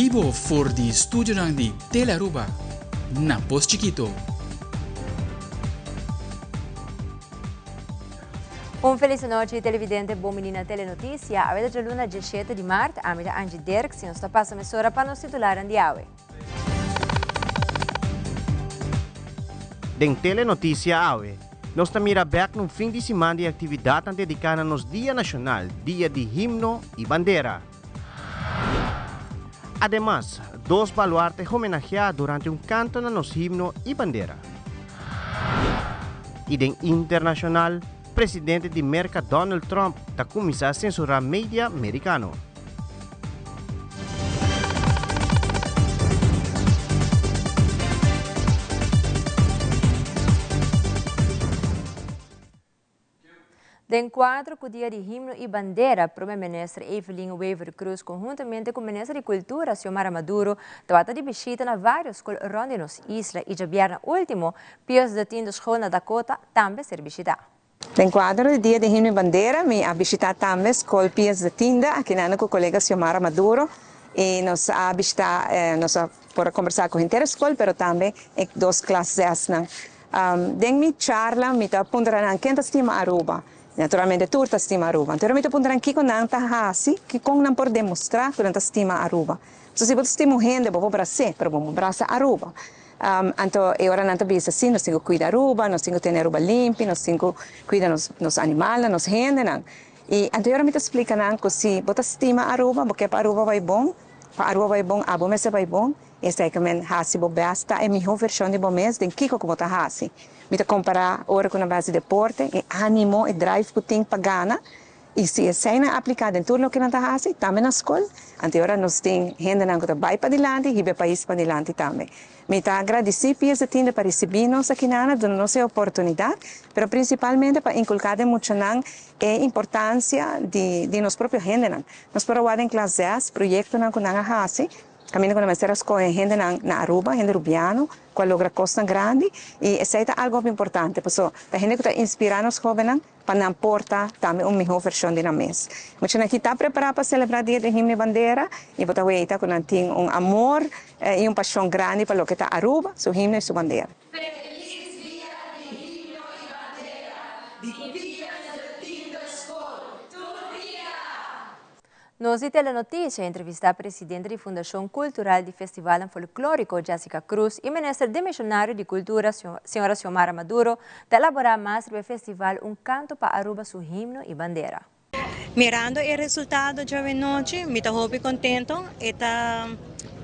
bibo for di studionan di Telearuba na Pos Chikito. Un feliz nochi televidente, bon bini na Telenoticia. Awe ta djaluna 17 di maart, ami ta Angie Dirks y nos ta pasa mesora pa nos titularan di awe. Den Telenoticia awe, nos ta mira bek na un fin di siman di actividadnan dedica na nos Dia Nacional, Dia di Himno y Bandera. Ademas, dos baluarte homenageá durante un kanto na nos himno i bandera. I den internashonal, presidente di Merka Donald Trump ta kuminsá sensurá media merikano. Den cuadro cu Dia di Himno y Bandera, Prome Minister Evelyn Wever-Croes conhuntamente cu Minister di Cultura Xiomara Maduro tabata di bishita na varios scol rond di nos isla y djabièrnè ultimo Pius de Tindo School na Dakota tambe ser bishita. Den cuadro di Dia di Himno y Bandera mi a bishita tambe Scol Pius de Tinda akinando cu colega Xiomara Maduro y nos a bishita nos a por a combersa cu henter e scol pero tambe e dos klas zesnan. Den mi charla mi ta puntra nan ken ta stima Aruba. Naturalmente tur ta stima Aruba. Anto mi ta puntra nan kiko nan ta hasi, kon nan por demostrá ku nan ta stima Aruba. So si bo ta stima un hende bo por bras'é, pero bo no brasa Aruba. Anto e ora nan ta bisa si nos tin ku kuida Aruba, nos tin ku tene Aruba limpi, nos tin ku kuida nos nos animalnan, nos hendenan. I anto e ora mi ta splika nan ku si bo ta stima Aruba, bo ke pa Aruba bai bon, pa Aruba bai bon abo mester bai bon. Esei ke men hasi bo bes ta e mihó vershon di bo mes den kiko ku bo ta hasi. Mi ta kompará ora ku nan bai hasi deporte, e ánimo, e drive ku tin pa gana. I si eseinan apliká den tur loke nan ta hasi, tambe na skol, anto e ora nos tin hendenan ku ta bai padilanti, hiba e pais padilanti tambe. Mi ta gradisí Pies de Tinde pa risibí nos akinana, duna nos e oportunidat, pero prinsipalmente pa inkulká den muchanan e importansia di nos propio hendenan. Nos por a wak den klas zes proyektonan ku nan a hasi. Kaminda ku nan mester a skohe hendenan na Aruba, hende rubiano, ku a logra kosnan grandi i esei ta algu hopi importante paso ta hende ku ta inspirá nos hóbennan pa nan por ta tambe un mihó vershon di nan mes. Muchanan aki ta prepará pa selebrá Dia di Himno i Bandera i bo ta weita ku nan tin un amor i un pashon grandi pa loke ta Aruba, su himno i su bandera. Feliz dia di himno y bandera di Pies de Tindo School tur dia! Nos di Telenoticia a entrevista presidente di Fundacion Cultural di Festivalnan Folklorico, Jessica Cruz, y minister demisionario di Cultura, Sra. Xiomara Maduro, ta elabora mas riba e festival Un Canto pa Aruba su Himno y Bandera. Mirando e resultado djawe-nochi, mi ta hopi contento. E ta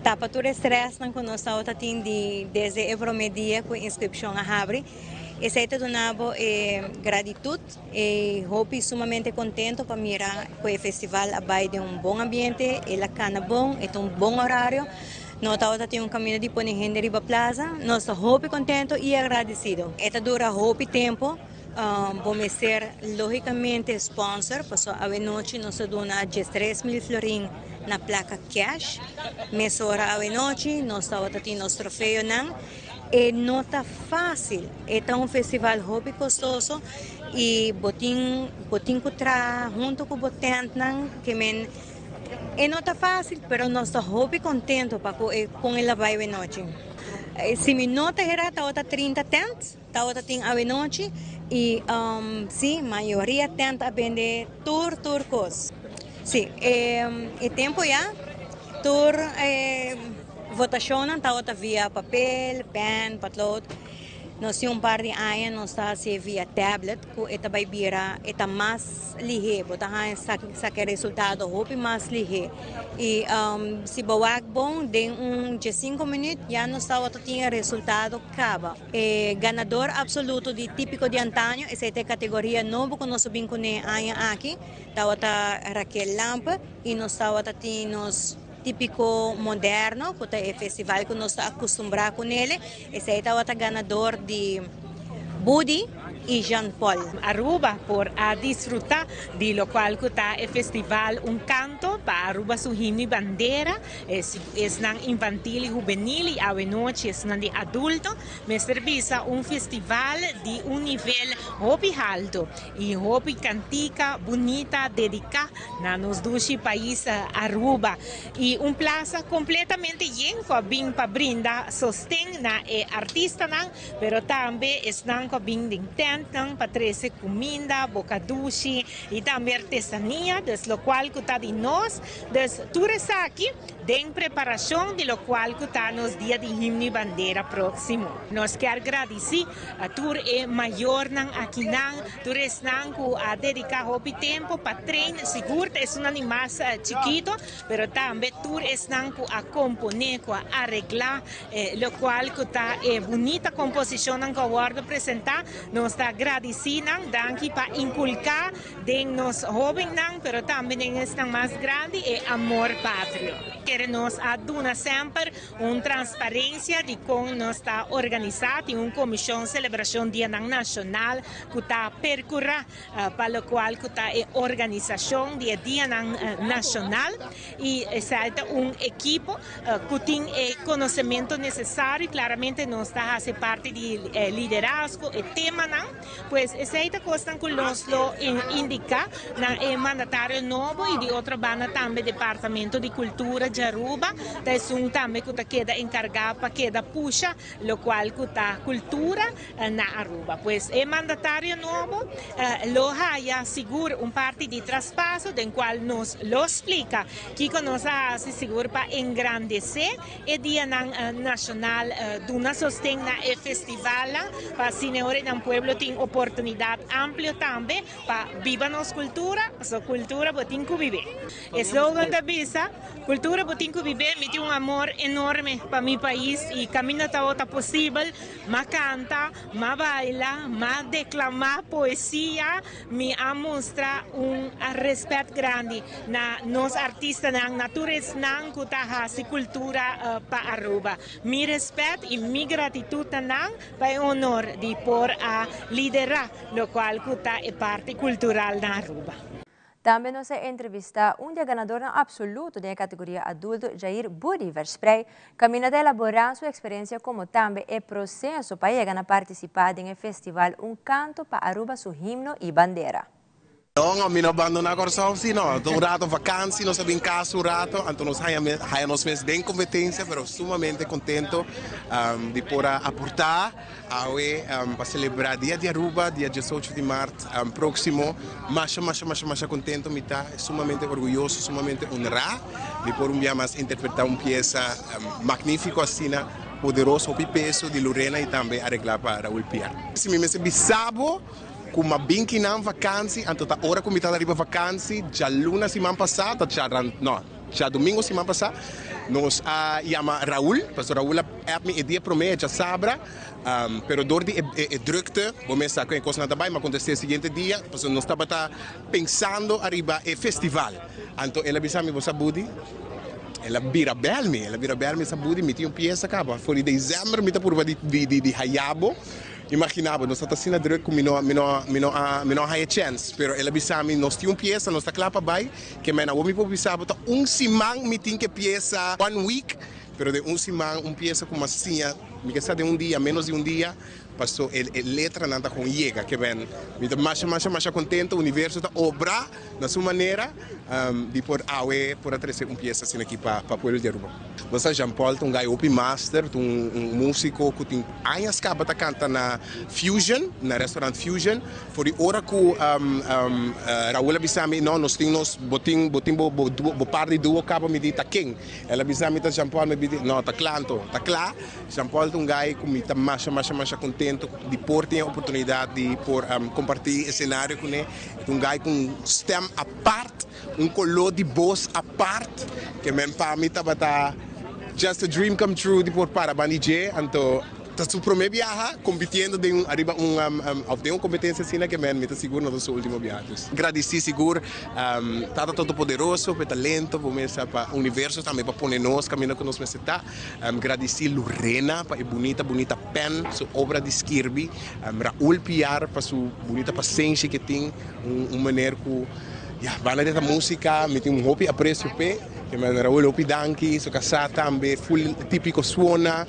tapa tur e stressnan cu nos tabata tin di desde e prome dia cu e inscripcion a habri. Esey ta duna bo e gratitud. E hopi sumamente contento pa mira cu e festival a bay den un bon ambiente, el a cana bon, e ta un bon horario. No tabata tin un camino di pone hende riba plaza. Nos ta hopi contento y agradecido. E ta dura hopi tempo, bo mester logicamente sponsor, pasobra awenochi nos ta duna 13,000 florin na placa cash. Mesora awenochi nos tabata tin nos trofeonan. E no ta fácil, e ta un festival hopi costoso y bo tin bo tin cu traha hunto cu bo tentnan ke men e no ta fácil pero nos ta hopi contento pa cu e con el a bay awenochi. Si mi no ta hera tabata 30 tent tabata tin awenochi y si mayoria tent a bende tur tur cos. Si e tempo ya tur e. Votashonnan tabata via papel, pen, potlood. Nos tin un par di aña nos ta hasié via tablet ku e ta bai bira e ta mas lihé. Bo ta haña saka e resultado hopi mas lihé. I si bo wak bon den un diesinko minüt ya nos tabata tin e resultado kaba. E ganador absoluto di Típiko di Antaño, esei ta e kategoria nobo ku nos a bin kuné aña aki, tabata Raquel Lampe i nos tabata tin nos. Típiko moderno, ku ta e festival ku nos ta akustumbrá ku nele. Esei tabata ganador di Budi. y Jean Paul. Aruba por a disfruta di locual cu ta e festival Un Canto pa Aruba su Himno y Bandera, esnan infantil y hubenil y awe nochi esnan di adulto. Mester bisa un festival di un nivel hopi halto y hopi cantica bunita dedica na nos dushi pais Aruba. Y un plaza completamente yen cu a bin pa brinda sosten na e artistanan, pero tambe esnan cu a bin den tentnan pa trece cuminda, boca dushi y tambe artesania, dus locual cu ta di nos. Dus tur esaki den preparacion di locual cu ta nos Dia di Himno y Bandera proximo. Nos kier gradici a tur e mayornan akinan, tur esnan cu a dedica hopi tempo pa train, sigur ta esunnan di mas chikito, pero tambe tur esnan cu a compone, cu a aregla locual cu ta e bunita composicionnan cu a wordo presenta. Nos ta gradici nan, danki pa inculca den nos hobennan, pero tambe den esnan mas grandi e amor patrio. Kere nos a duna semper un transparencia di con nos ta organisa. Tin un comision celebracion dianan nacional cu ta percura pa locual cu ta e organisacion di e dianan nacional y esai ta un ekipo cu tin e conocemento necesario. Claramente nos ta haci parti di e liderazgo, e temanan, pues esai ta cosnan cu nos lo indica na e mandatario nobo y di otro banda tambe Departamento di Cultura di Aruba ta esun tambe cu ta keda encarga pa keda pusha locual cu ta cultura na Aruba. Pues e mandatario nobo lo haya sigur un parti di traspaso den cual nos lo splica kico nos a haci sigur pa engrandece e dianan nacional, duna sosten na e festivalnan pa asina ora nan pueblo tin oportunidad amplio tambe pa biba nos cultura, pasobra cultura bo tin cu bibe. E slogan ta bisa, Cultura bo tin cu bibe, mi tin un amor enorme pa mi pais y caminda tabata posibel M'a canta, m'a baila, m'a declama poesia, mi a mustra un respet grandi na nos artistanan, na tur esnan cu ta haci cultura pa Aruba. Mi respet y mi gratitud na nan pa e honor di por a lidera locual cu ta e parti cultural na Aruba. Tambe nos a entrevistá un di e ganadornan absoluto den e kategoria adulto Jair Budi Versprey, kaminda ta elaborá su eksperensia komo tambe e proseso pa yega na partisipá den e festival Un Kanto pa Aruba su Himno i Bandera. No, mi no bandoná Kòrsou si no. Un rato vakansi, nos a bin kas un rato, anto nos haña haña nos mes den kompetensia, pero sumamente kontento di por a aportá Awe pa celebra Dia di Aruba, dia diesocho di maart proximo. Masha, masha, masha, masha contento mi ta, sumamente orguyoso, sumamente honra di por un bia mas interpreta un pieza magnifico asina, poderoso, hopi peso di Lorena y tambe aregla pa Raul Pierre. Si mi mester bisa bo cu m'a bin kinan vakantie, anto ta ora cu mi ta riba vakantie, djaluna siman pasa, ta djaran, no, djadomingo siman pasa, nos a yama Raul, pasobra Raul a app mi e dia prome, e djasabra, pero dor di e drukte, bo mes sa con e cosnan ta bay, m'a contesta e siguiente dia, pasobra nos tabata pensando ariba e festival. Anto el a bisa mi, bo sa Budi, el a bira bel mi, el a bira bel mi, sa Budi, mi tin un pieza caba, for di december mi ta purba di di haya bo. Imagina bo, nos ta ta asina druk ku mi no mi no mi no a mi no a haya chèns. Pero el a bisa mi, nos tin un piesa, nos ta kla pa bai. Ke men awor mi por bisa bo ta un siman mi tin ke piesa, one week, pero den un siman un piesa ku mi a siña, mi ke sa den un dia, ménos di un dia, paso e e letranan ta kon yega. Ke men mi ta masha masha masha kontento, universo ta obra na su manera di por awe por a trese un piesa asina aki pa pa pueblo di Aruba. Bo sa Jean Paul ta un guy hopi master, ta un un musico cu tin añas caba ta canta na Fusion, na restaurant Fusion. For di ora cu Raul a bisa mi, no nos tin nos, bo tin bo tin bo bo bo par di duo caba, mi di ta ken? El a bisa mi ta Jean Paul, mi di no ta cla anto, ta cla. Jean Paul ta un guy cu mi ta masha masha masha contento di por tin e oportunidad di por comparti escenario cune. E ta un guy cu un stem apart. Un color di bos apart ke men pa mi tabata just a dream come true di por para bandi dje anto. Ta su prome biaha compitiendo den un ariba un of den un competencia asina ke men mi ta sigur no ta su ultimo biaha. Dus gradici sigur Tata Todopoderoso pa e talento, bo mester pa universo tambe pa pone nos caminda cu nos mester ta. Gradici Lorena pa e bunita bunita pen, su obra di skirbi, Raul Piar pa su bunita pasenshi ke tin, un meneer cu ya banda di ta musica mi tin un hopi aprecio p'e. Ke men Raul hopi danki, su casá tambe full tipico suona.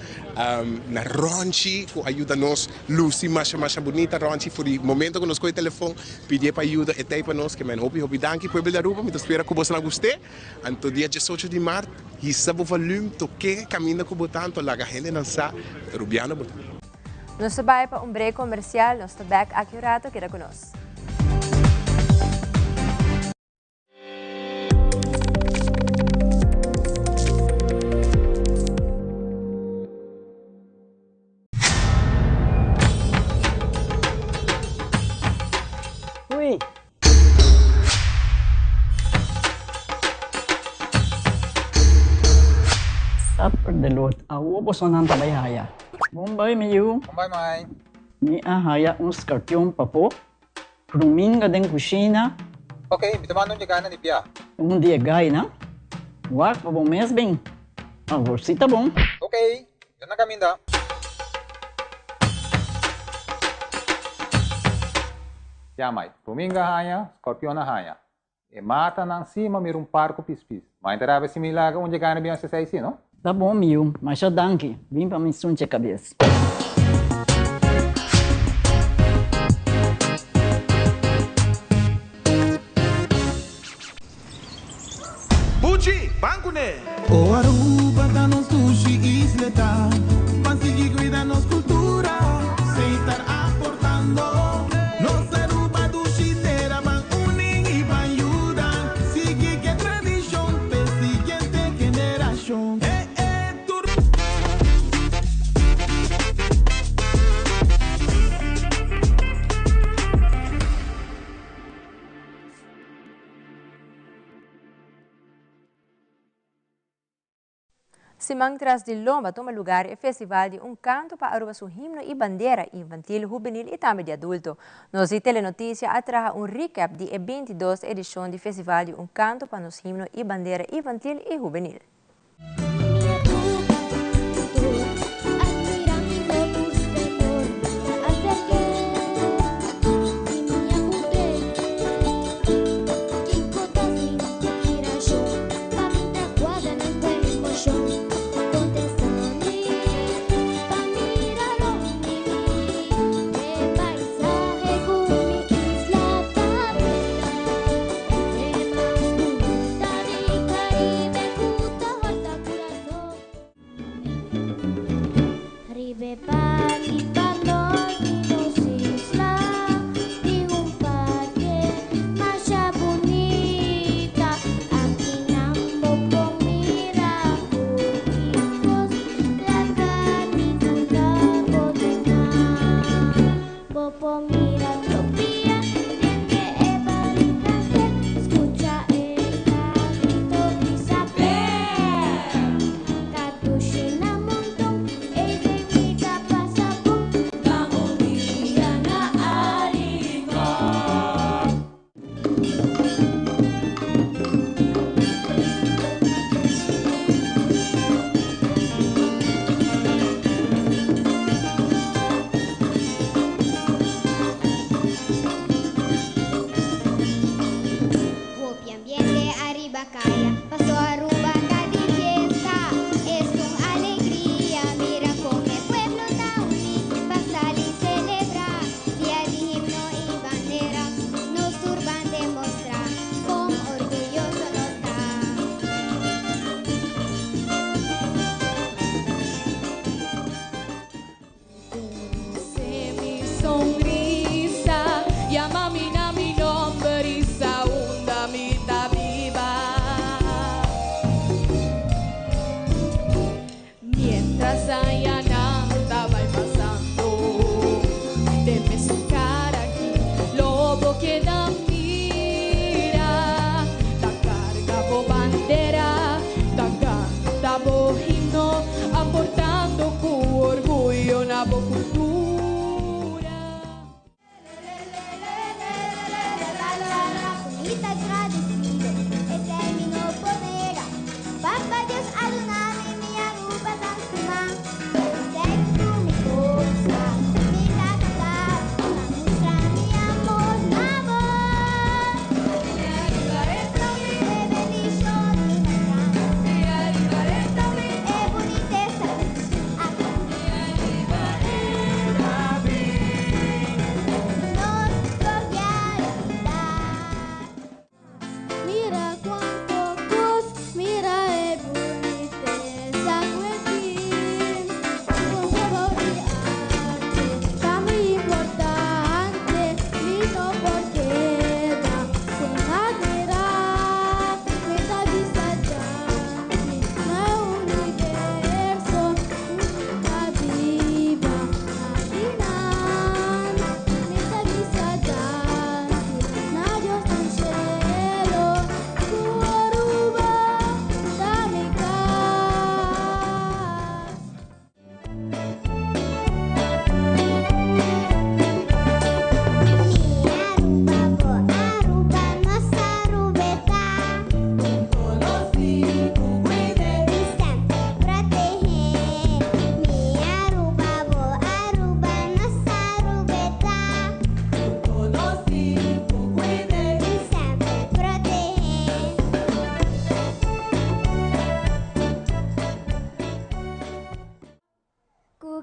Na Ronchi cu a yuda nos luci masha masha bunita. Ronchi for di momento cu nos coge telefon pidié pa yuda e tey pa nos. Ke men hopi hopi danki pueblo di Aruba. Mi ta spera cu boso a gust'é. Anto dia diesocho di mart hisa bo volume toke caminda cu bo ta anto laga hendenan sa cu ta Rubiano bo ta. Nos ta bai pa un break comercial. Nos ta back aki un rato. Keda cu nos. Ui. Supper de lot. Awo bosonan ta bai haya. Bon bai mi yu. Bon bai mai. Mi a haya un scorpion papo. Ruminga den kushina. Ok, mi ta manda un dje na di bia. Un di e gainan. Wak pa bo mes bin. Awor si ta bon. Ok, yo na kaminda. Ya mai, ruminga haña, scorpion a haña. E matanan si ma mira un par ku pispis. Mai ta rabia si mi laga un dje gaina bin hasi esei si, no? Ta bon mi yu, masha danki. Bin pa mi sunche kabes. Buchi, ban kuné! O Aruba ta nos dushi isleta, ban sigui cuida nos cultura, seitar aportando. Nos Aruba dushi tera, ban uni y ban yuda, sigui ke tradicion p'e siguiente generacion. E e tur. Siman tras di lomba tuma lugar e festival di un canto pa Aruba su himno y bandera infantil, hubenil y tambe di adulto. Nos di Telenoticia a traha un recap di e 22 edicion di festival di un canto pa nos himno y bandera infantil y hubenil.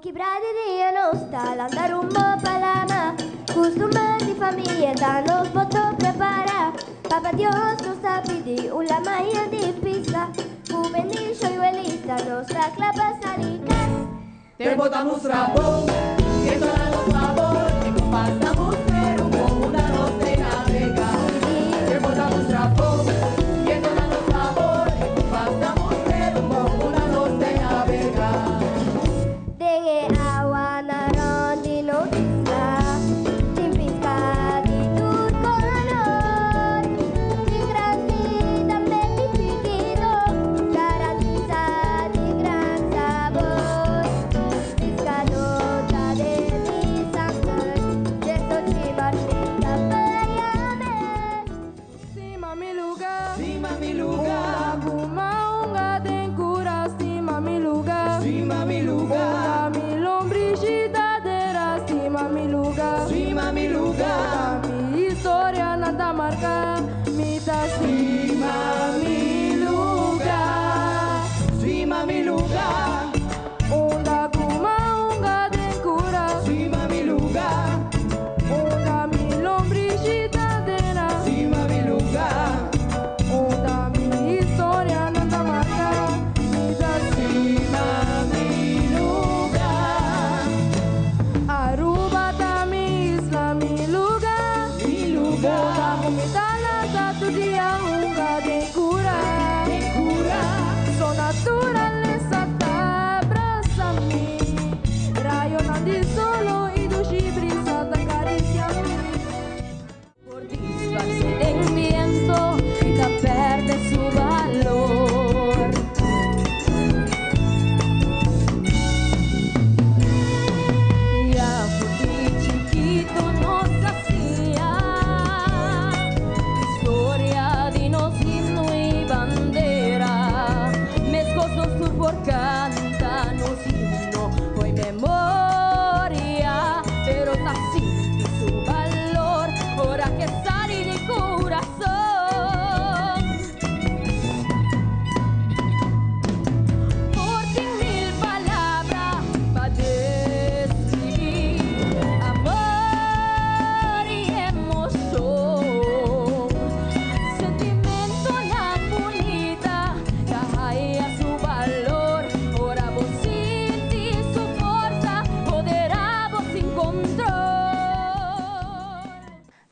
kibra di dia nos ta lanta rumbo pa lama. Custumber di famia ta nos boto prepara. Papa Dios nos ta pidi un lama yen di pisca. Cu bendicion y welita nos ta cla pa sali cas. Tempo ta mustra bon, biento na nos fabor, e kompas ta mustra rumbo unda nos te navega. Tempo ta mustra bon, biento na nos fabor, e kompas ta mustra rumbo unda nos te navega. Den e awa na rond di nos isla, tin pisca di tur color. Tin grandi, tambe tin chikito, garantisa di gran sabor. Piscadó ta den mi sanger, 18 mart mi ta faya mes. Stima mi luga. Stima mi luga. Unda cu m'a hunga den cura. Stima mi luga. Stima mi luga. Unda mi lombrishi ta dera. Stima mi luga. Stima mi luga. Unda mi historianan ta marca. Mi ta stima mi luga. Stima mi luga. Unda cu m'a hunga den cura. Stima mi luga. Unda mi lombrishi ta dera. Stima mi luga. Unda mi historianan ta marca. Mi ta stima mi luga. Aruba ta mi isla, mi luga. Mi luga. Unda cu mi ta lanta tur dia hunga den cura. Den cura. Su naturalesa ta brasa mi. Rayonan di solo y dushi brisa ta caricia mi. Por disparce den biento y ta perde su balor. Ya for di chikito nos a siña historia di nos himno y bandera. Mescos nos tur por canta nos himno fo'i memoria, pero ta sinti su balor ora cu e sali di curason. Por tin mil palabra pa describi amor y emocion. Sentimentonan bunita ta haya su balor ora bo sinti su forsa podera bo sin control.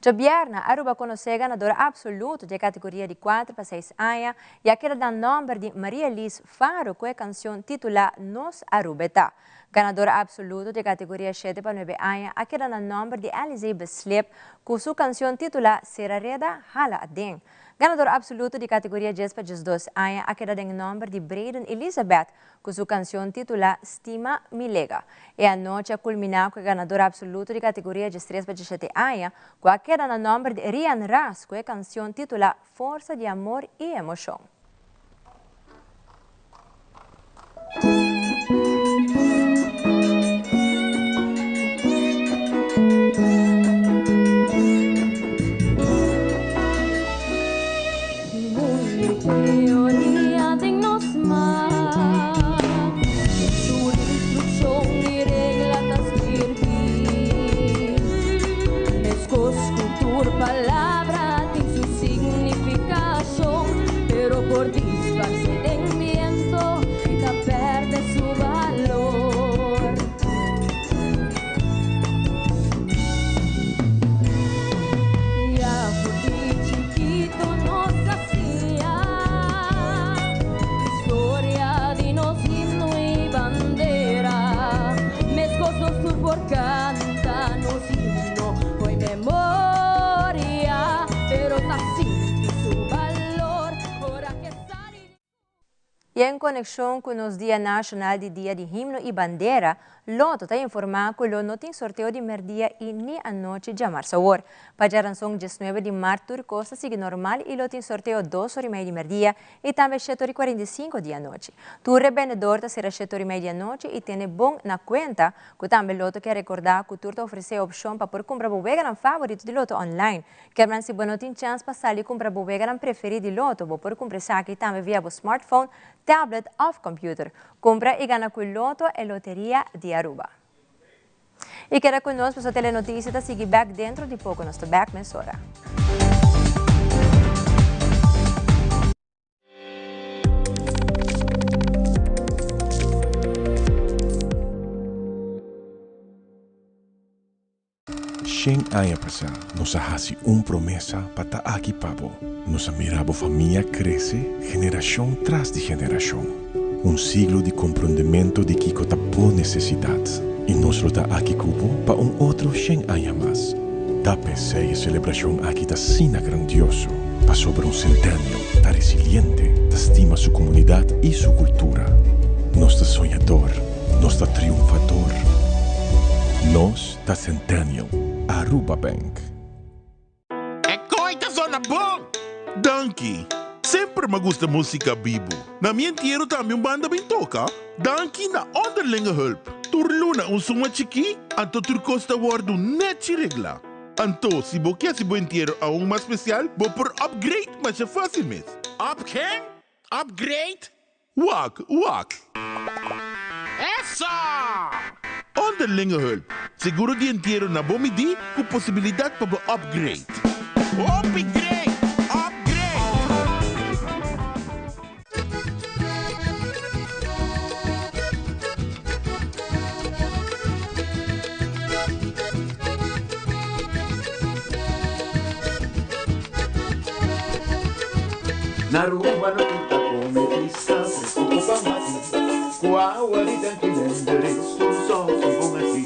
Djabierna, Aruba a conoce e ganador absoluto di e categoria di 4 pa 6 aña y a keda na nomber di Maria Liz Faro cu e cancion titula Nos Aruba e ta. Ganador absoluto di e categoria 7 pa 9 aña a keda na nomber di Alizé Beslip cu su cancion titula Sera Reda, Hala Aden. Ganador absoluto di categoria 10 pa 12 aña a keda den nomber di Brayden Elizabeth cu su cancion titula Stima Mi Lega. E anochi a culmina cu e ganador absoluto di categoria 13 pa 17 aña cu a keda na nomber di Rian Ras cu e cancion titula Forsa di Amor y Emocion. Mundu teoria den nos man, Tur instrukshon i regla ta skirbí. Meskos ku tur palabra tin su signifikashon, pero por disparsé den biento i ta pèrdè su balor. Ya for di chikito nos a siña historia di nos himno i bandera. Meskos nos tur por canta nos himno fo'i memoria, pero ta sinti su balor ora cu e sali di. I en konekshon ku nos Dia Nashonal di Dia di Himno i Bandera, Lotto ta informá ku lo no tin sorteo di merdia i ni anochi djamarsa awor. Pa djaranson 19 di mart tur kos ta sigui normal i lo tin sorteo dos ora i mei di merdia i tambe shete ora i 45 di anochi. Tur rebendedor ta sera shete ora i mei di anochi i tene bon na kuenta ku tambe Lotto ke rekordá ku tur ta ofresé opshon pa por kumpra bo weganan favorito di Lotto online. Kerman si bo no tin chans pa sali kumpra bo weganan preferí di Lotto, bo por kumpra esaki tambe via bo smartphone, tablet of computer. Cumpra y gana cu Lotto e loteria di Aruba. Y keda cu nos pasobra Telenoticia ta sigui bek dentro di poco. Nos ta bek mesora. Shen aña pasá nos a hasi un promesa pa ta aki pa bo. Nos a mira bo famia krese generashon tras di generashon. Un siglo di komprondementu di kiko ta bo nesesidat. I nos lo ta aki ku bo pa un otro shen aña mas. Ta p'esei e selebrashon aki ta asina grandioso, pasobra un Centennial ta resiliente, ta stima su komunidat i su kultura. Nos ta soñador, nos ta triunfador. Nos ta Centennial, Aruba Bank. E koe ta zona bon! Danki! Semper m'a gusta musica bibu. Na mi entiero tambe un banda bin toca. Danki na Onderlinge Hulp. Tur luna un suma chikí, anto tur kos ta wòrdu nèchi reglá. Anto, si bo ke hasi bo entiero aun mas spesial, bo por upgrade masha fásil mes. Up ken? Upgrade? Wak, wak! Eso! Onderlinge Hulp, seguro di entiero na bo midí ku posibilidat pa bo upgrade. Hopi great! Upgrade! Na Aruba no tin ta come pizza fresco cu pan bati Cu awa di tanki lender es un sofi bon aki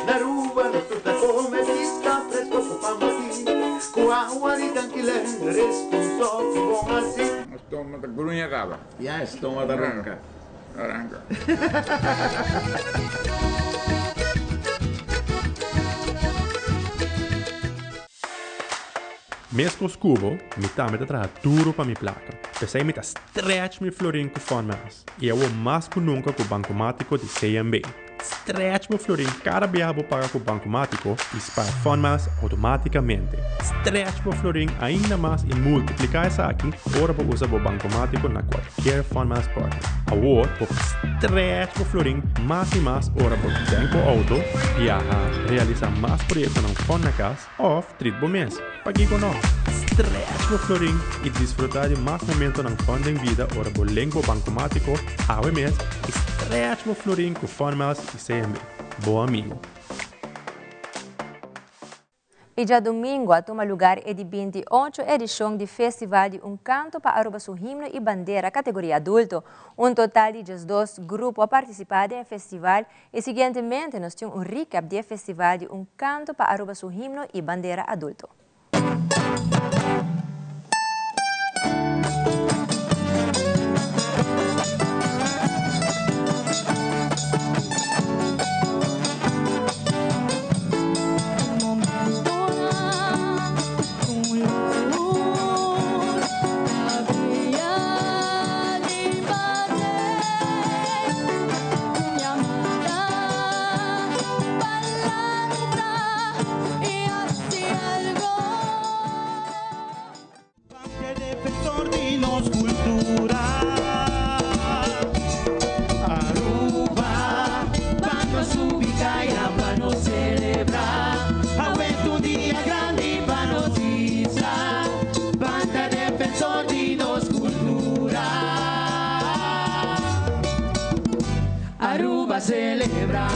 Na Aruba nos tur ta come pizza fresco cu pan bati Cu awa di tanki lender es un sofi bon asi. Stoma ta gruña caba. Ya, stoma ta ronca. Ronca. Meskos ku bo, mi tambe ta traha duru pa mi plaka. P'esei mi ta stretch mi florin ku Fònmèls, i awor mas ku nunka ku Bankomátiko di CMB. Stretch bo florin kada biaha bo paga ku Bankomátiko i spar Fònmèls outomátikamente. Stretch bo florin ainda mas i multipliká esaki ora bo usa bo Bankomátiko na kualkier Fònmèls partner. Awor bo por stretch bo florin mas i mas ora bo tank bo outo, biaha, realisá mas proyektonan fòn na kas, Of trit bo mes, pakiko no? Stretch bo florin i disfruta di mas momentonan fun den bida ora bo link bo bancomatiko awe mes i stretch bo florin ku Funmiles i CMB, bo amigo. I djadumingu a tuma lugar e di 28 edishon di Festival di Un Kanto pa Aruba su Himno i Bandera kategoria adulto. Un total di 12 grupo a partisipá den e festival I siguientemente nos tin un recap di e festival di un canto pa Aruba su himno y bandera adulto. Aruba celebra,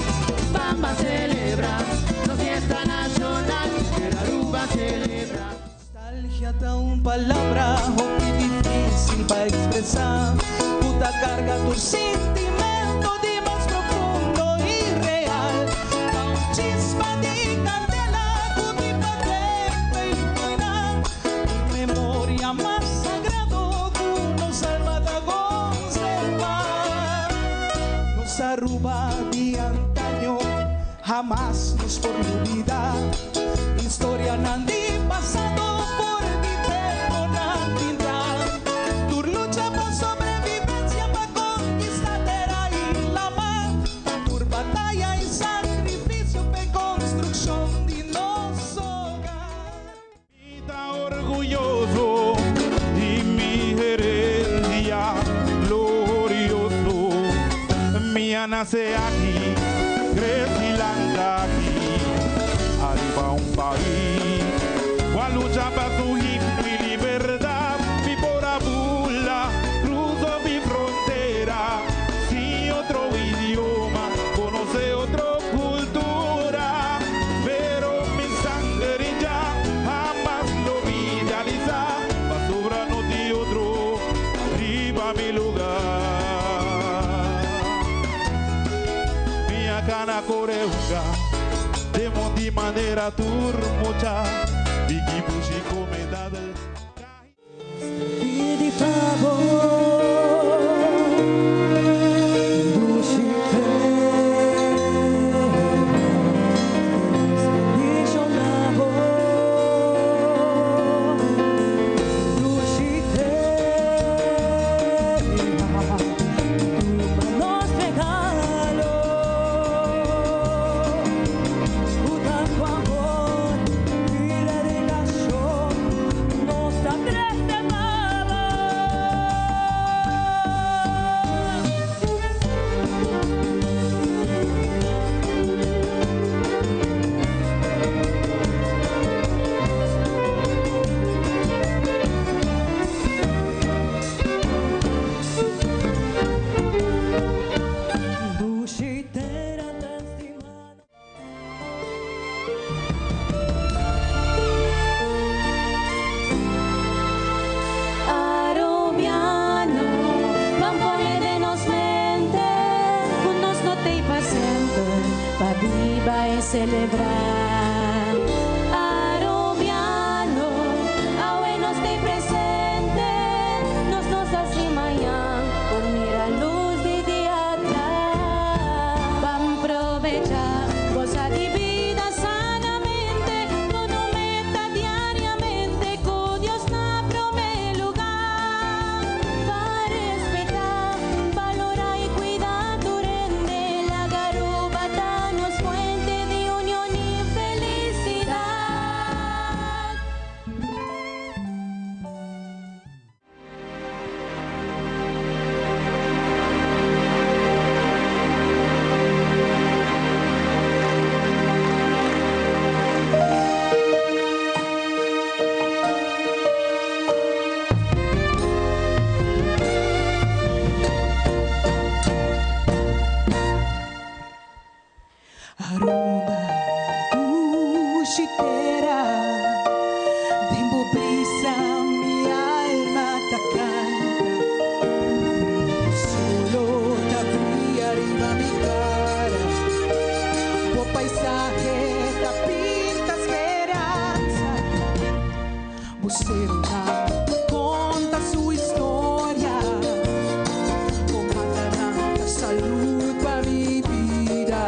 Bamba celebra, nos fiesta nacional, pero Aruba celebra. Nostalgia ta un palabra hopi dificil pa expresa, cu ta carga tur sintimento di mas profundo y real. Ta un chispa di candela cu di paden ta ilumina un memoria mas sagrado cu nos alma ta conserva. Nos Aruba di antaño hamas nos por lubida. Historianan di pasado por di temponan pinta. Tur lucha pa sobrevivencia pa conquista tera y lama. Tur bataya y sacrificio p'e construccion di nos hogar. Mi ta orguyoso di mi herencia glorioso. Mi a nace aki, crece y lanta aki. Aruba un pais, cu a lucha pa su himno y libertad. Mi por a bula, cruza mi frontera, sin otro idioma, conoce otro cultura. Pero mi sangre ya jamás lo idealiza, pa sobra no di otro, riba mi lugar. Mi a cana core hunga, de monti manera tur mucha, bigi bushi come dadel. Pidi favor, dushi tera, bendiciona bo, dushi tera, tuma nos regalo, cu tanto amor y dedicacion, nos ta trece pa bo. Dushi tera tan stima. Arubiano, ban pone den nos mente, cu nos no t'ey pa semper, pa biba y celebra. Arubiano, awe nos t'ey presente, nos no sa si mañan, por mira luz di dia cla. Ban probecha, goza di bida sanamente, pone un meta diariamente, cu Dios na prome lugar. Pa respeta, valora y cuida tur hende, laga Aruba ta nos fuente di union y felicidad. Aruba, dushi tera, den bo brisa mi alma ta canta. Solo ta briya riba mi cara, bo paisahe ta pinta speransa. Bo seronan ta conta su historia, bo matanan ta salud pa mi bida.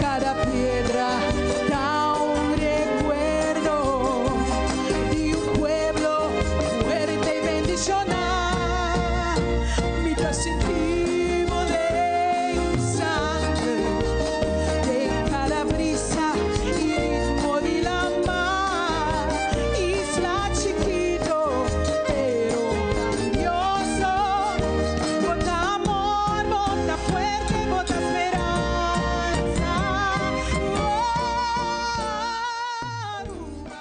Cada piedra da un recuerdo di un pueblo fuerte y bendiciona. Mi ta sinti bo den mi sangre, de cada brisa y ritmo di lama. Isla chikito, pero grandioso. Bo ta amor, bo ta fuerte, bo ta speransa. Oh, Aruba.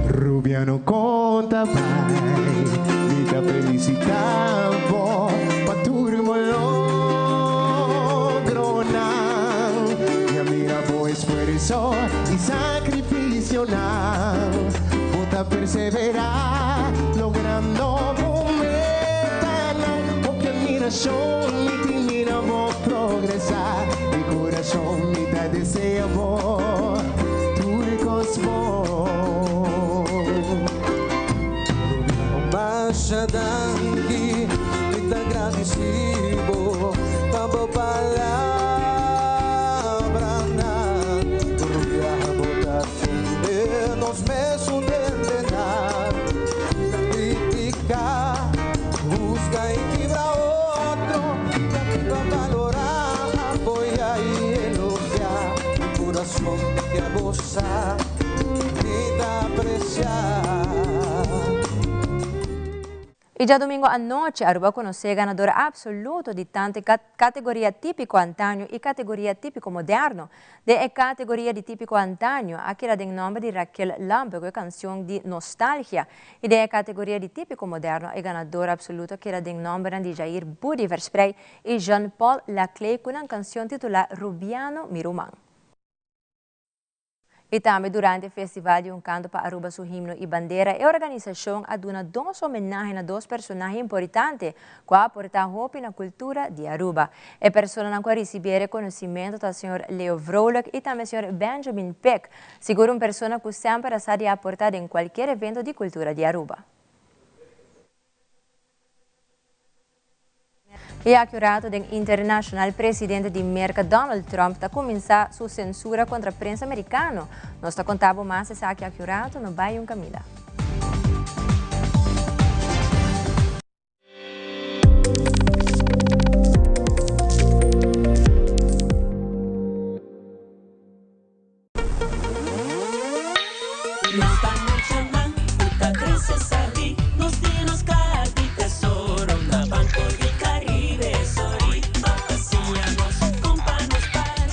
Rubiano conta bai, mi ta felicita bo pa tur bo logronan. Mi a mira bo esfuerso y sacrificionan. Bo ta persevera, logrando bo metanan. Hopi admiracion, mi ta mira bo progresa. Di curason mi ta desea bo tur cos bon. Masha danki, mi ta gradici bo pa bo palabranan. Rubia bo ta tende nos mesun hendenan. Critica, busca y kibra otro, ta pa valora, apoya y elogia. kurason mi ke bo sa mi ta apresiá. Y diadomingo anochi Aruba a conoce e ganador absoluto di tanto e categoria Tipico Antaño y categoria Tipico Moderno. Den e categoria di Tipico Antaño a keda den nomber di Raquel Lampe cu e cancion di Nostalgia y den e categoria di Tipico Moderno e ganador absoluto a keda den nombernan di Jair Budi Versprey y Jean Paul Laclay cu nan cancion titula Rubiano mi ruman. Y tambe durante e festival di un canto pa Aruba su himno y bandera e organisacion a duna dos homenahe na dos personahe importante cu a aporta hopi na cultura di Aruba. E personanan cu a ricibi e reconocimento ta señor Leo Vrolijk y tambe señor Benjamin Peck, sigur un persona cu semper a sa di aporta den cualkier evento di cultura di Aruba. E aki un rato den internacional presidente di Merca Donald Trump ta cuminsa su censura contra prensa Mericano. Nos ta conta bo mas esaki aki un rato, no bay un camida. Nos ta muchanan ku ta krese sabí, nos tin nos kaha di tesoro na Banco di Caribe. Sorry pa siña nos kon pa nos par,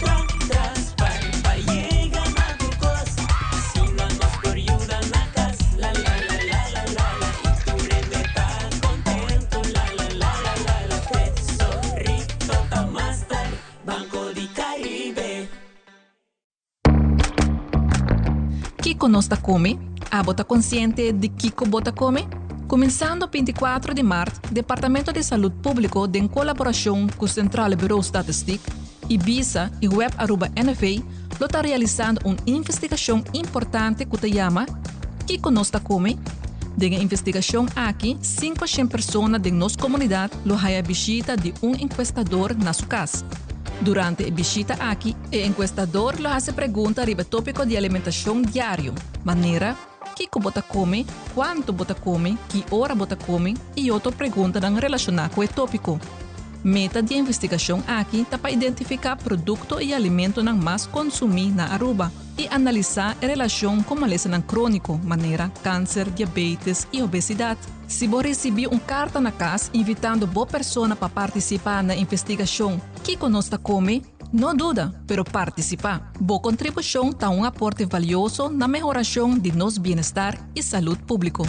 tra tras par pa yega na tur kos. Asina nos por yuda na kas, la la la la la la la i tur hende ta kontentu, la la la la la la. Tesorito ta master, Banco di Caribe. Kiko nos ta kome? Abo ta konsiente di kiko bo ta kome? Kuminsando 24 di mart, Departamento di Salud Públiko den kolaborashon ku Centrale Bureau Statistiek, Ibisa i Web Aruba NV lo ta realisando un investigashon importante ku ta yama Kiko nos ta kome? Den e investigashon aki, 500 persona den nos komunidat lo haya bishita di un enkuestador na su kas. Durante e bishita aki, e enkuestador lo hasi pregunta riba e tópiko di alimentashon diario, manera, kiko bo ta kome, kuantu bo ta kome, ki ora bo ta kome i otro preguntanan relashoná ku e tópiko. Meta di e investigashon aki ta pa identifiká produkto i alimentonan mas konsumí na Aruba i analisá e relashon ku malesanan króniko manera kanser, diabetes i obesidat. Si bo risibí un karta na kas invitando bo persona pa partisipá na investigashon Kiko nos ta kome? No duda, pero partisipá! Bo kontribushon ta un aporte valioso na mehorashon di nos bienestar i salud públiko.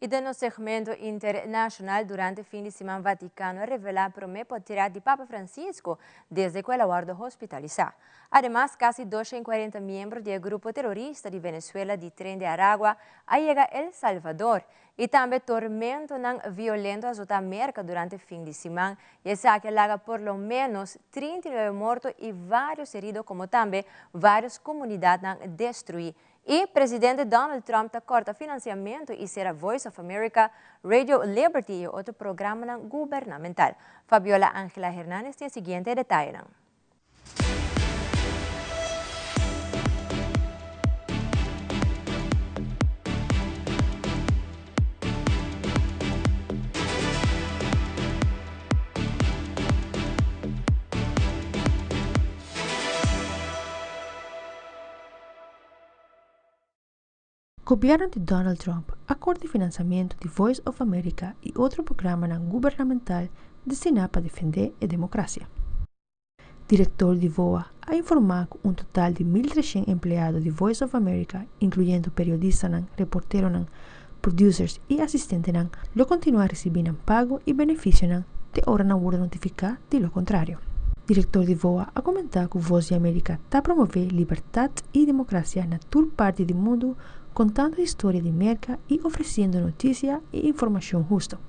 Y den nos segmento internacional durante fin di siman Vaticano a revela prome potret di Papa Francisco desde cu el a wordo hospitalisa. Ademas casi 240 miembro di e grupo terorista di Venezuela di Tren de Aragua a yega El Salvador. Y tambe tormentonan violento a azota Merca durante fin di siman y esaki a laga por lo menos 39 morto y varios herido como tambe varios comunidadnan destrui. Y presidente Donald Trump ta corta financiamento y cera Voice of America, Radio Liberty y otro programanan gubernamental. Fabiola Angela Hernandez tin e siguiente detayenan. Gobierno di Donald Trump a corta financiamento di Voice of America y otro programanan gubernamental destina pa defende e democracia. Director di voa a informa cu un total di 1300 empleado di Voice of America, incluyendo periodistanan, reporteronan, producers y asistentenan, lo continua ricibi nan pago y beneficionan te ora nan wordo notifica di lo contrario. Director di voa a comenta cu Voz di America ta promove libertad y democracia na tur parti di mundo contando historia di Merca y ofreciendo noticia y informacion husto.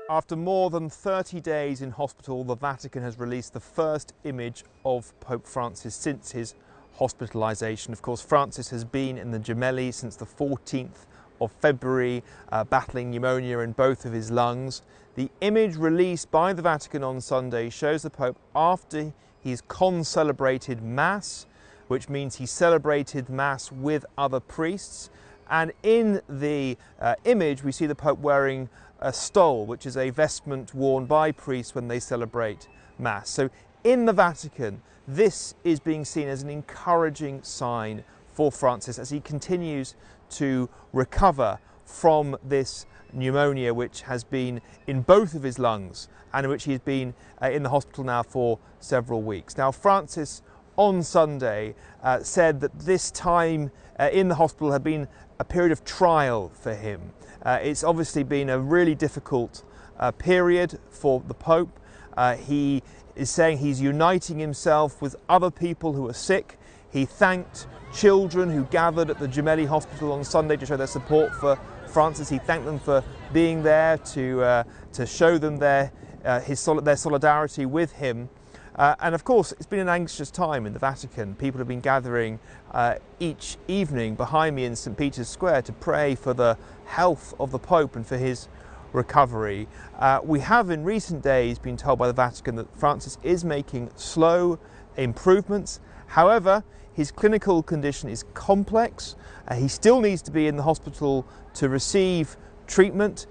After more than 30 days in hospital, the Vatican has released the first image of Pope Francis since his hospitalization. Of course, Francis has been in the Gemelli since the 14th of February, uh, battling pneumonia in both of his lungs. The image released by the Vatican on Sunday shows the Pope after he's concelebrated Mass, which means he celebrated Mass with other priests. And in the uh, image, we see the Pope wearing a stole, which is a vestment worn by priests when they celebrate Mass. So in the Vatican, this is being seen as an encouraging sign for Francis as he continues to recover from this pneumonia, which has been in both of his lungs and in which he's been uh, in the hospital now for several weeks. Now, Francis on Sunday uh, said that this time uh, in the hospital had been a period of trial for him. Uh, it's obviously been a really difficult uh, period for the Pope. Uh, he is saying he's uniting himself with other people who are sick. He thanked children who gathered at the Gemelli Hospital on Sunday to show their support for Francis. He thanked them for being there to, uh, to show them their, uh, his sol- their solidarity with him. Uh, and of course, it's been an anxious time in the Vatican. People have been gathering uh, each evening behind me in St. Peter's Square to pray for the health of the Pope and for his recovery. Uh, we have in recent days been told by the Vatican that Francis is making slow improvements. However, his clinical condition is complex. Uh, he still needs to be in the hospital to receive treatment.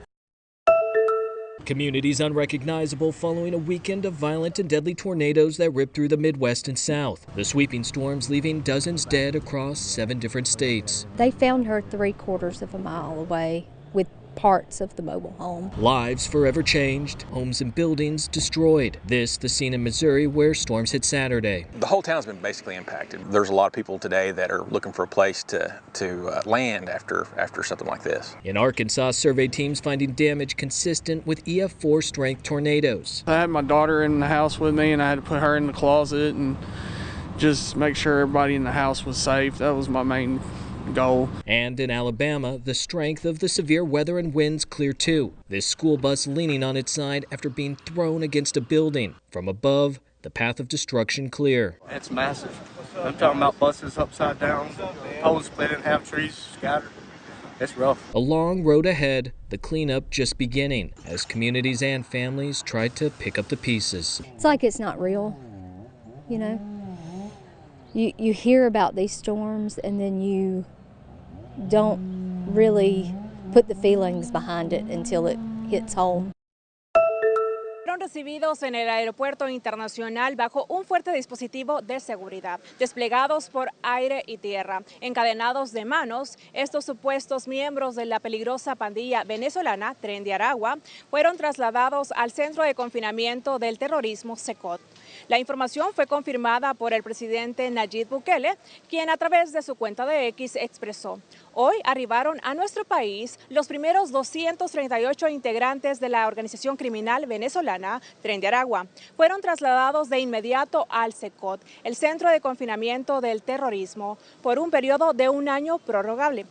Communities unrecognizable following a weekend of violent and deadly tornadoes that ripped through the Midwest and South. The sweeping storms leaving dozens dead across seven different states. They found her three quarters of a mile away with parts of the mobile home. Lives forever changed, homes and buildings destroyed. This, the scene in Missouri where storms hit Saturday. The whole town's been basically impacted. There's a lot of people today that are looking for a place to, to uh, land after, after something like this. In Arkansas, survey teams finding damage consistent with EF4 strength tornadoes. I had my daughter in the house with me and I had to put her in the closet and just make sure everybody in the house was safe. That was my main goal. And in Alabama, the strength of the severe weather and winds clear too. This school bus leaning on its side after being thrown against a building. From above, the path of destruction clear. It's massive. I'm talking about buses upside down, poles split in half, trees scattered. It's rough. A long road ahead, the cleanup just beginning as communities and families try to pick up the pieces. It's like it's not real, you know. You you hear about these storms and then you don't really put the feelings behind it until it hits home. Fueron recibidos en el aeropuerto internacional bajo un fuerte dispositivo de seguridad, desplegados por aire y tierra. Encadenados de manos, estos supuestos miembros de la peligrosa pandilla venezolana Tren de Aragua fueron trasladados al centro de confinamiento del terrorismo SECOT. La información fue confirmada por el presidente Nayib Bukele, quien a través de su cuenta de X expresó, hoy arribaron a nuestro país los primeros 238 integrantes de la organización criminal venezolana Tren de Aragua. Fueron trasladados de inmediato al SECOT, el centro de confinamiento del terrorismo, por un periodo de un año prorrogable.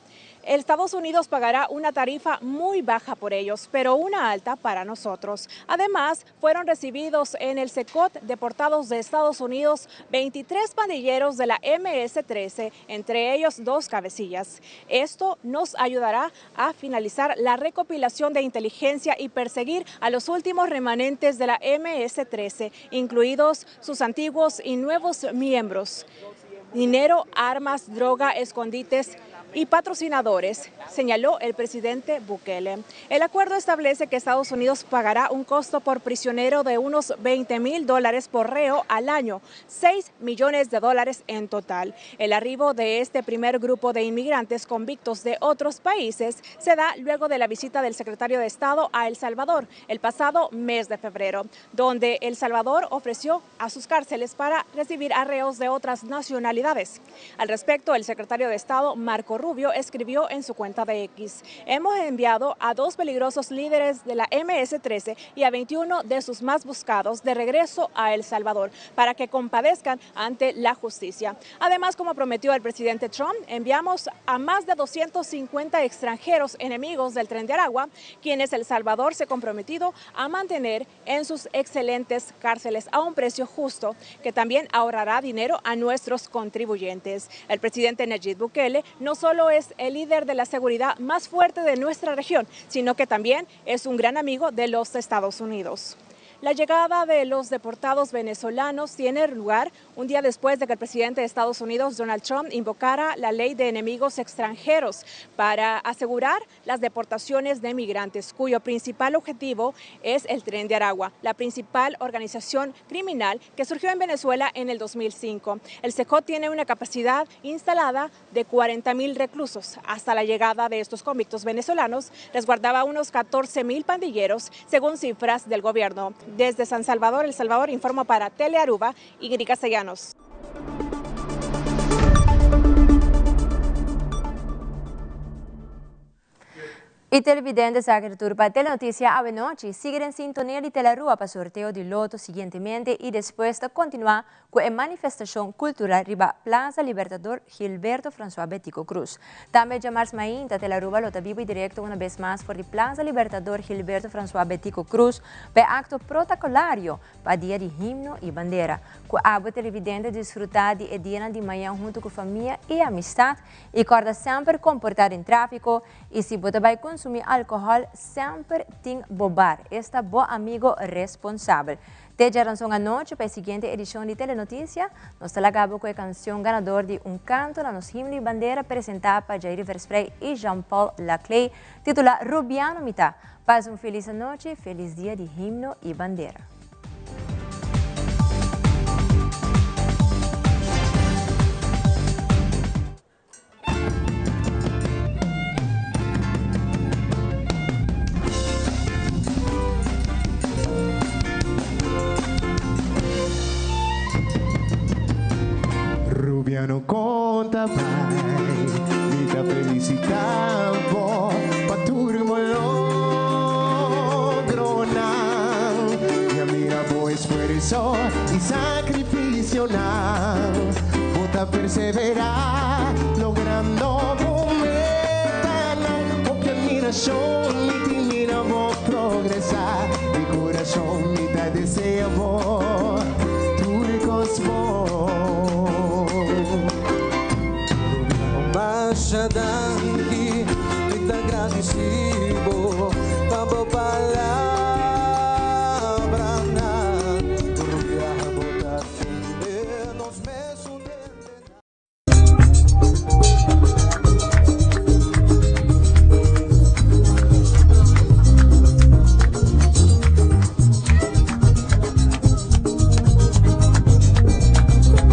Estados Unidos pagará una tarifa muy baja por ellos, pero una alta para nosotros. Además, fueron recibidos en el SECOT deportados de Estados Unidos 23 pandilleros de la MS-13, entre ellos dos cabecillas. Esto nos ayudará a finalizar la recopilación de inteligencia y perseguir a los últimos remanentes de la MS-13, incluidos sus antiguos y nuevos miembros. Dinero, armas, droga, escondites y patrocinadores, señaló el presidente Bukele. El acuerdo establece que Estados Unidos pagará un costo por prisionero de unos 20 mil dólares por reo al año, 6 millones de dólares en total. El arribo de este primer grupo de inmigrantes convictos de otros países se da luego de la visita del secretario de Estado a El Salvador el pasado mes de febrero, donde El Salvador ofreció a sus cárceles para recibir a reos de otras nacionalidades. Al respecto, el secretario de Estado, Marco Rubio escribió en su cuenta de X, hemos enviado a dos peligrosos líderes de la MS-13 y a 21 de sus más buscados de regreso a El Salvador para que compadezcan ante la justicia. Además, como prometió el presidente Trump, enviamos a más de 250 extranjeros enemigos del tren de Aragua, quienes El Salvador se ha comprometido a mantener en sus excelentes cárceles a un precio justo, que también ahorrará dinero a nuestros contribuyentes. El presidente Nayib Bukele no solo solo es el líder de la seguridad más fuerte de nuestra región, sino que también es un gran amigo de los Estados Unidos. La llegada de los deportados venezolanos tiene lugar un día después de que el presidente de Estados Unidos, Donald Trump, invocara la ley de enemigos extranjeros para asegurar las deportaciones de migrantes, cuyo principal objetivo es el Tren de Aragua, la principal organización criminal que surgió en Venezuela en el 2005. El CECOT tiene una capacidad instalada de 40 mil reclusos. Hasta la llegada de estos convictos venezolanos, resguardaba unos 14 mil pandilleros, según cifras del gobierno. Desde San Salvador, El Salvador, informo para Telearuba, Ingrid Castellanos. Y televidente sa tur pa Telenoticia awe nochi. Sigui den sintonia di Telearuba pa sorteo di loto siguientemente y despues ta continua cu e manifestacion cultural riba Plaza Libertador Gilberto Francois Betico Croes. Tambe djamars mainta Telearuba lo ta bibo y directo una bes mas for di Plaza Libertador Gilberto Francois Betico Croes pa e acto protocolario pa Dia di Himno y Bandera. Cu abo televidente disfruta di e dianan di mañan hunto cu famia y amistad y corda semper comporta den trafico y si bo ta bay consumi alcohol semper tin bo bar, esta bo amigo responsabel. Te djaranson anochi pa e siguiente edicion di Telenoticia, nos ta laga bo cu e cancion ganador di Un Canto na nos Himno y Bandera presenta pa Jairi Versprey y Jean Paul Laclay, titula Rubiano Mi Ta. Pasa un feliz anochi, feliz dia di Himno y Bandera. Rubiano con ta bai, mi ta felicita bo pa tur bo logronan. Mi a mira bo esfuerzo y sacrificionan. Bo ta perseverá logrando bo metanan. Hopi admiracion mi tin mira bo progresá. Di curason mi ta desea bo tur cos bon. Masha danki, mi ta gradisi